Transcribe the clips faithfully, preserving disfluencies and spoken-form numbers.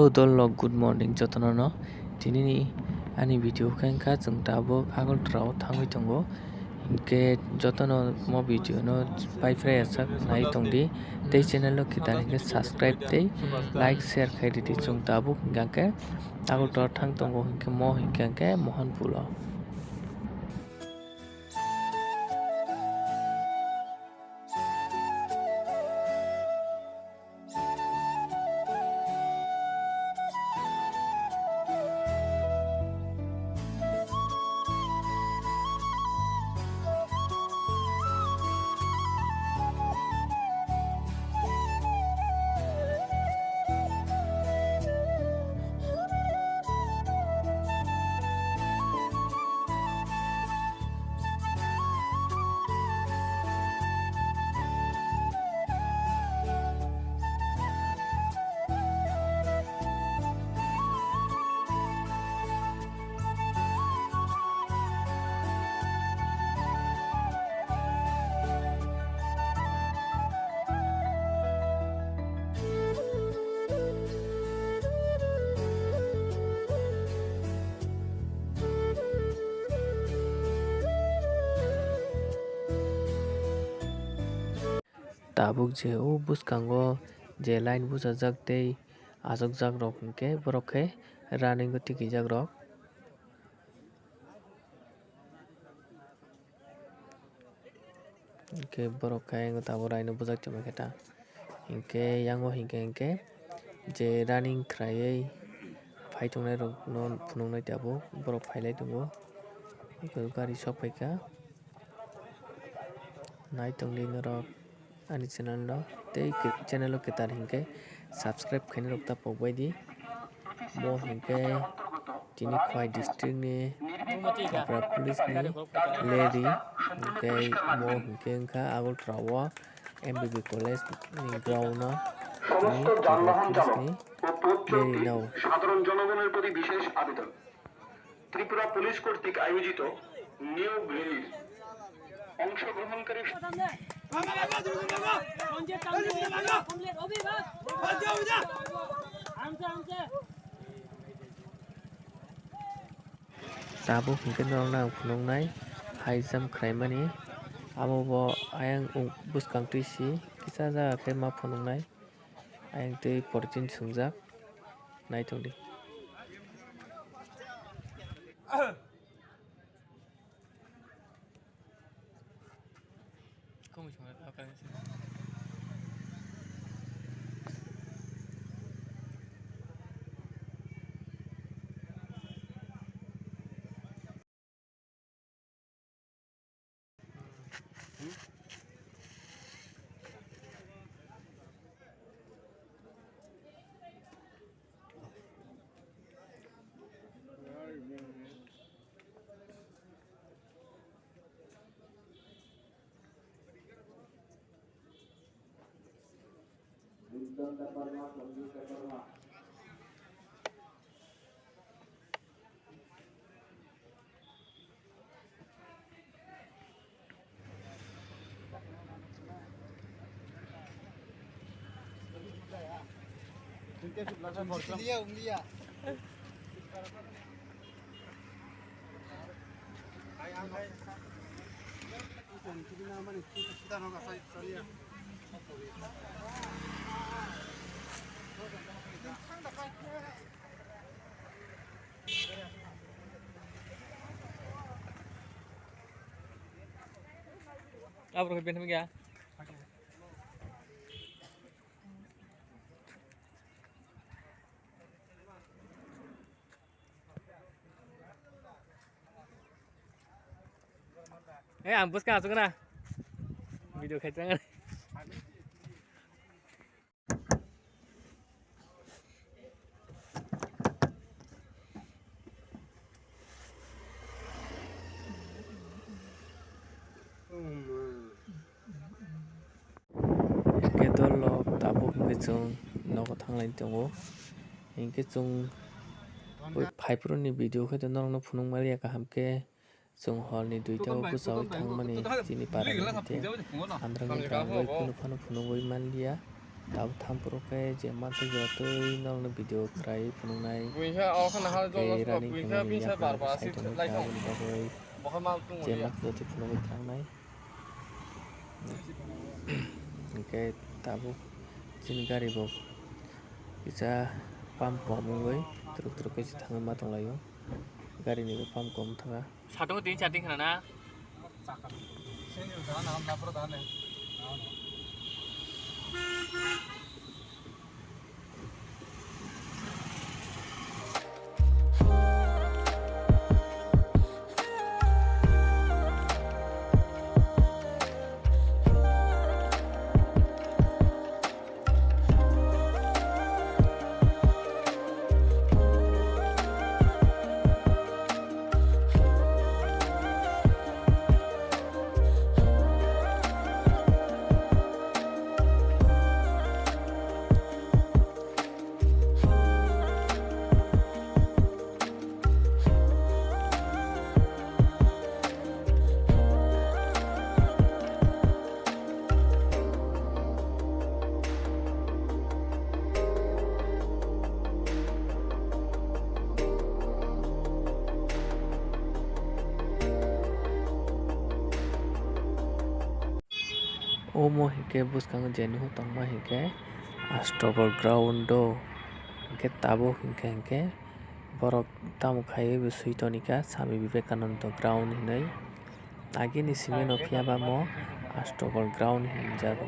Hello dol rok, good morning jotono no. Tini ni ani video khe wngkha chwng tabuk Agartala o thangwi tongo. Hinkhe jotono mo video no pai phrai sak nai tong di. Tei channel no kwtal hinkhe subscribe tei like share khai ridi. Chwng tabuk hinkhe Agartala thang tongo hinkhe mo hinkhe Mohanpur o. Tabuk je o bwskango je line bujajak tei achukjak rok hinkhe borok khe running o tikijak rok. Hinkhe borok khe tabuk line o bujak tongma khe ta. Hinkhe yango hinkhe hinkhe je running khlaiwi phai tongnai rokno phunuknai tabuk borok phailai tongo. Hinkhe gari sok phaikha. Nai tongdi norok ani channel no tei channel o kwtal hinkhe subscribe khaina rok ta pok bai di. Mo hinkhe tini Khowai district ni Tipra police ni lady hinkhe mo hinkhe wngkha Agartala o M B B college ni ground o tini Tipra police ni lady no. সাধারণ জনগণের প্রতি বিশেষ আবেদন। ত্রিপুরা পুলিশ কর্তৃক আয়োজিত নিয়োগ র্যালির অংশগ্রহণকারী Tabuk hinkhe norokno ang phunuknai high jump khlaimani, abo bo ayang bwskang twi si kisa jaga khe ma phunuknai. Ayang twi fourteen swngjak, naithok di. Abro ke benam ya. Eh, ang bwskang achuk na. Video khai tang. Hinkhe dol rok tabuk hinkhe chwng nogo thanglai tongo. Hinkhe chwng bui phaiphuru ni video khe norokno phunuk maliya kaham khe. Chwng hor ni duita o bwchaui thangmani chini para ni hwnkhe Andhra Mitra wngwi kunu phano phunugwi manliya. Tabuk thampro khe je mansa jora twi norokno video khwrai phunuknai. Buiha o khana ha jong Tei no running buiha khaimani bini sa yapharno bar ba side aswk hwnwi lai tabukni bagwi Bo khe mal tung je ya. Mansa jora twi phunugwi thangnai. Hwnkhe tabuk chini gari bo kisa pump kom wngwi twrwk twrwk khe se thangwi ma tonglaio. Gari ni bo pump kom thangkha. Satung tin charting khna na. Omo hinkhe bwskango je nuhur tongma hinkhe Ashtobal ground o, hinkhe tabuk hinkhe hinkhe borok tamo khaiwi bo swi tonikha Swami Vivekananda ground hinwi. Agini simi no phiya ba mo Ashtobal ground hinjago.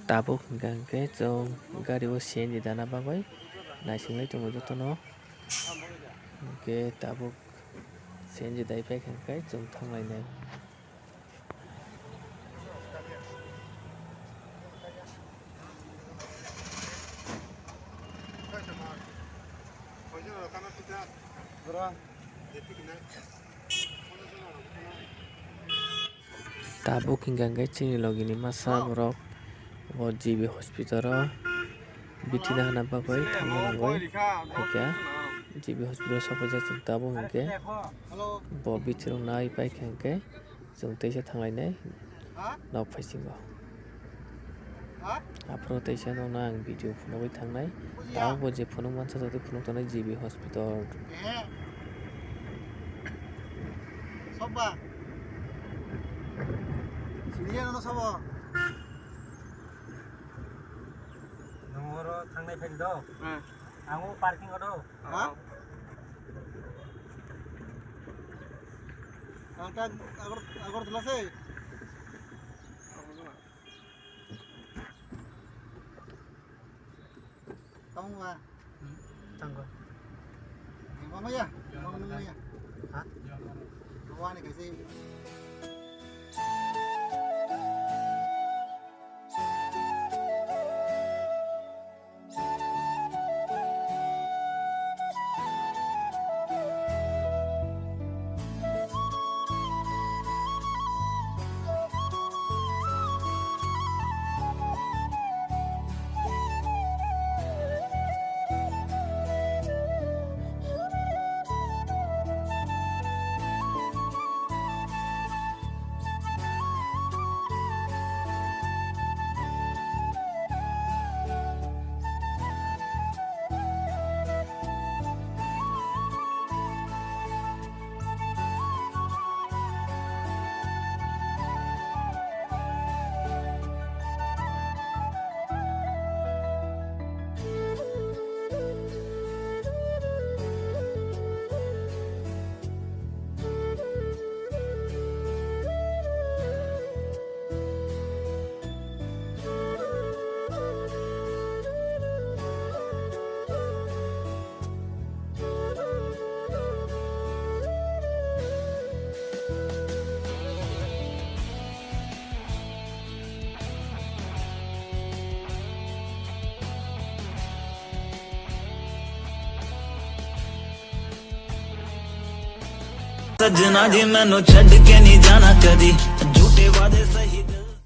Tabuk hingka hingke chwng gari o C N G dana bagwi naisingwi tongo jotono. Hingke tabuk C N G dai paikha hingke chwng thanglainai. Tabuk hingka hingke chini logi ni masa borok bo G B hospital o bithi nahana bagwi thangna nangwi phaikha. G B hospital o sokphaijak chwng tabuk hingke bo bithi rok nai paikha hingke chwng teisa thanglainai nok phaisingo. Aphuru teisa nokno ang video phunugwi thangnai. Tabukbo je phunuk mansa jotoi phunuk tongnai G B hospital. Soba. Sini ya nono sobo. Nongoro thangnai phai do. Ang o parking o do. Ha? Ang ta Agor-, Agartala se. Tamo ba? Hmm, tangko. Mama ya? Mama ya? Ha? Wani kasi. सजना जी मैनू छड़ के नहीं जाना कदी, झूठे वादे सही।